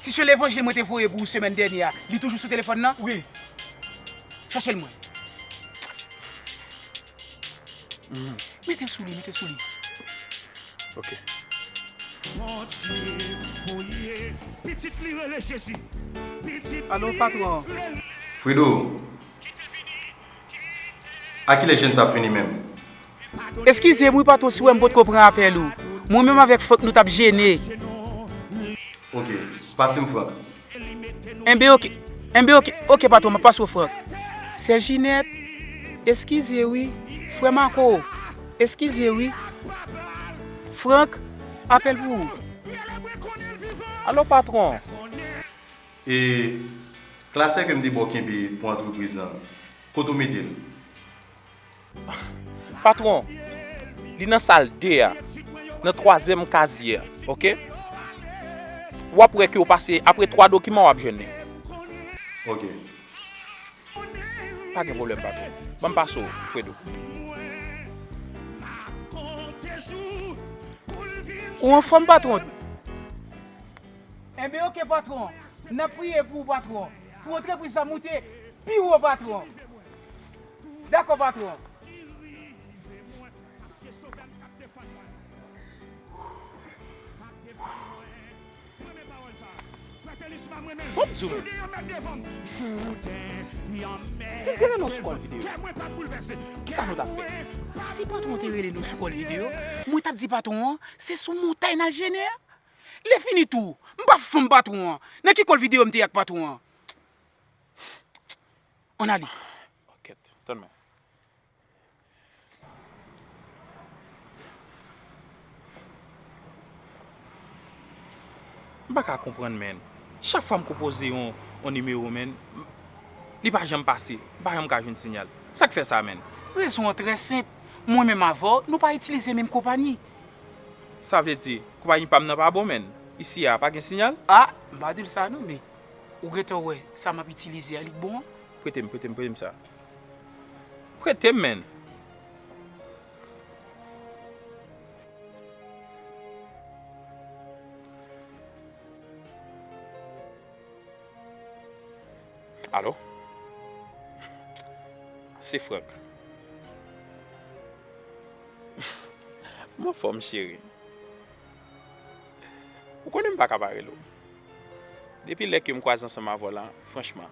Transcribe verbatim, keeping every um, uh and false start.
Ti chen levanjil mwen te voye pou ou semèn dènyè a, li toujou sou telefòn nan? Wi. Chache l mwen. Mete l sou li, mete l sou li. Ok. Bondye voye pitit li rele Jezi. Pitit Alo, patwon. Fredo, a kilè jèn sa ap fini menm? Eskize m wi, patwon, si w wè m potko pran apèl ou. Mwen menm avèk Frank nou t ap jene. Ok, pase m Frank. Enben ok, enben ok, ok patwon, m ap pase w Frank. Sè Jinèt, eskize wi. Frè Mako, eskize wi. Frank, apèl pou ou. Alo patwon. E klasè ke m te ba w kenbe pou antrepriz lan, kote w mete l? Patwon, li nan sal de a, nan twazyèm kazye a, ok? W ap wè ke w pase apre twa dokiman w ap jwenn li. Ok. Pa gen pwoblèm, patwon. Ban m pase w, Fredo. Ou anfòm, patwon? Enben, ok, patwon. N ap priye pou ou, patwon. Pou antrepriz la moute pi wo, patwon. Dakò, patwon. Bon, m di w menm. Si l te rele w sou kòl videyo, kisa nou t ap fè? Si patwon te rele nou sou kòl videyo, mwen t ap di patwon an, se sou montay n al jene a. Lè fini tou, m pa fanm patwon an. Nan ki kòl videyo m te ye ak patwon an? Ann ale. Kèt, tann mwen. M pa ka konprann, menn. Chak fwa m konpoze yon, yon nimewo, menn, li pa janm pase. M pa janm ka jwenn siyal. Sa k fè sa, menn? Rezon an trè senp. Mwen menm avè w, nou pa itilize menm konpayi. Sa vle di, konpayi pa m nan pa bon, menn? Isi a, pa gen siyal? A, m pa di l sa non, men ou gentan wè sa m ap itilize a, li k bon an? Prete m, prete m, prete m sa. Prete m, menn. Alo? Se Frank. M anfòm, cheri. Ou konnen m pa ka pa rele w. Depi lè ke m kwaze ansanm avè w la, franchman,